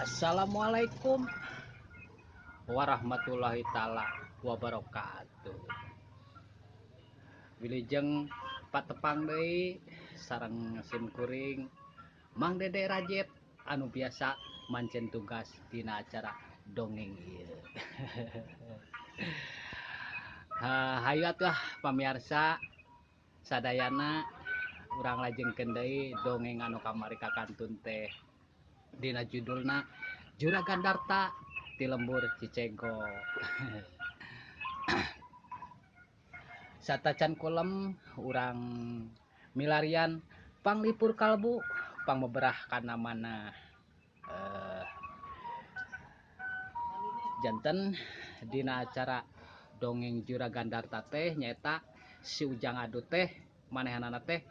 Assalamualaikum warahmatullahi taala wabarakatuh. Wilujeng patepang deui sareng sim kuring Mang Dede Rajet anu biasa mancen tugas dina acara dongeng ieu. Hayu atuh pamirsa sadayana urang lajengkeun deui dongeng anu kamari kakantun teh dina judulna Juragan Darta ti Lembur Cicego. Satacan kulem urang milarian panglipur kalbu pangbeberah kana mana. Janten dina acara dongeng Juragan Darta teh nyaeta si Ujang Adut teh manehanana teh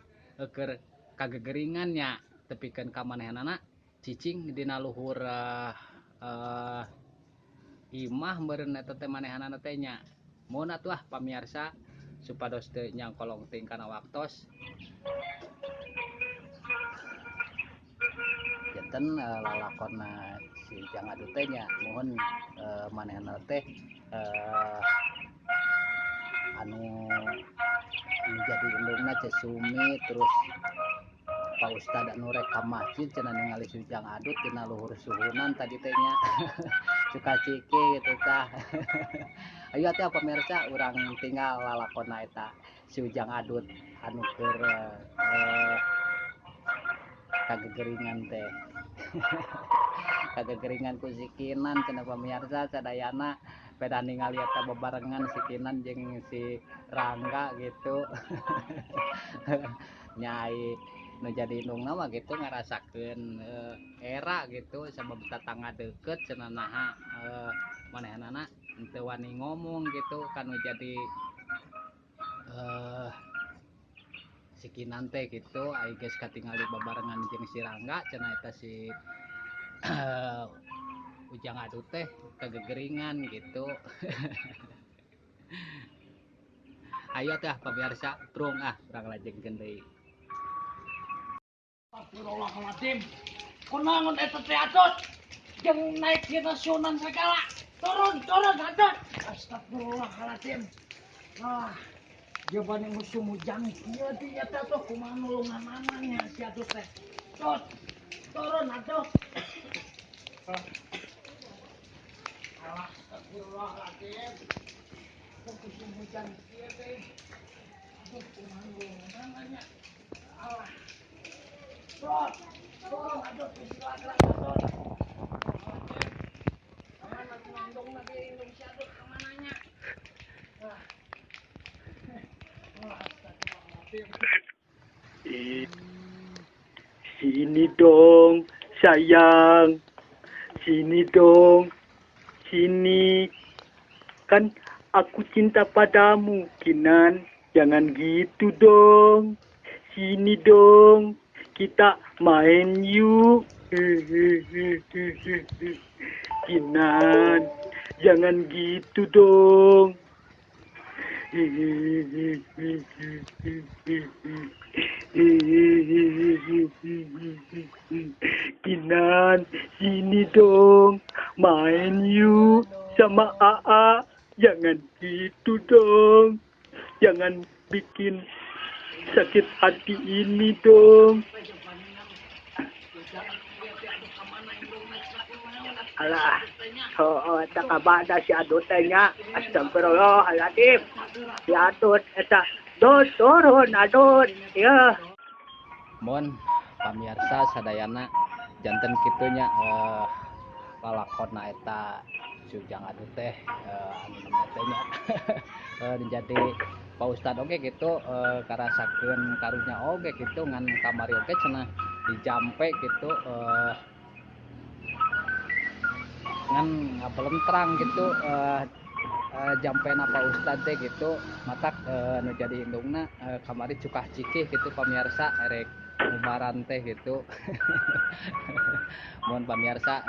keur kagegeringan nya tepikeun ka manehanana cicing dina luhur imah meureun eta teh manehanana teh nya. Mun atuh pamirsa supados teu nyangkolong teuing kana waktos. Janten lalakonna si Ujang Adut teh nya mohon manehna teh anu menjadi indungna Ceu Sumi terus Pak Ustad anu rek ka masjid cenah ningali si Ujang Adut dina luhur suhunan tadi teh nya. Suka ciki gitu tah. Ayo atuh pamirsa urang tinggal lalakonna eta si Ujang Adut anu keur kagegeringan teh. Kagegeringan ku si Kinan cenah pamirsa sadayana peda ningali eta bebarengan si Kinan jeung si Rangga gitu. Nyai nu jadi indungna mah gitu ngarasakeun era gitu sabab tatangga deukeut cenah naha manehanana teu wani ngomong gitu kan nu jadi si Kinan teh gitu ai geus katingali babarengan jeung si Rangga cenah eta si Ujang Adut teh kagegeringan gitu. Ayo teh pamirsa prung ah urang lajengkeun deui. Astagfirullahaladzim. Kunaon eta teh Adut? Jeung naik dina sunan segala. Turun, turun Adut. Astagfirullahaladzim. Ah, jabane musuh mujang kieu di eta tuh kumaha nulunganana nya si Adut teh. Tut, turun Adut. Alah, astagfirullahaladzim. Kok musuh mujang kieu teh? Aduh, kumaha nulunganana nya. Alah. Turun, turun Adut, bismillah Adut. Kamana nandong lagi indung si Adut kamana nya? Wah. Wah, astagfirullahaladzim. Sini dong, sayang. Sini dong. Sini. Kan aku cinta padamu, Kinan. Jangan gitu dong. Sini dong. Kita main yuk. Kinan, jangan gitu dong. Kinan, sini dong. Main yuk sama AA. Jangan gitu dong. Jangan bikin sakit hati ini dong. Alah, oh, eta kabada si Adut teh nya. Astagfirullahaladzim. Si Adut eta dos turun Adut. Ya. Mun pamirsa sadayana janten kitu nya lalakonna eta si Ujang Adut teh anu namanya teh nya. Jadi Pak Ustad oge gitu karasakeun karunya oge gitu ngan kamari oge cenah dijampe gitu ngan ngabelentrang gitu jampena Pak Ustad teh gitu matak nu jadi indungna kamari cukah cikih gitu pamirsa erek ngubaran teh gitu. Mohon pamirsa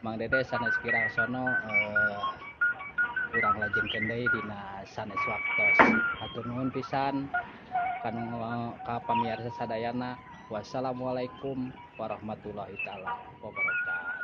Mang Dede sanes kirang sono urang lajengkeun deui dina sanes waktos. Hatur nuhun pisan kanu ka pamirsa sadayana. Wassalamualaikum warahmatullahi taala wabarakatuh.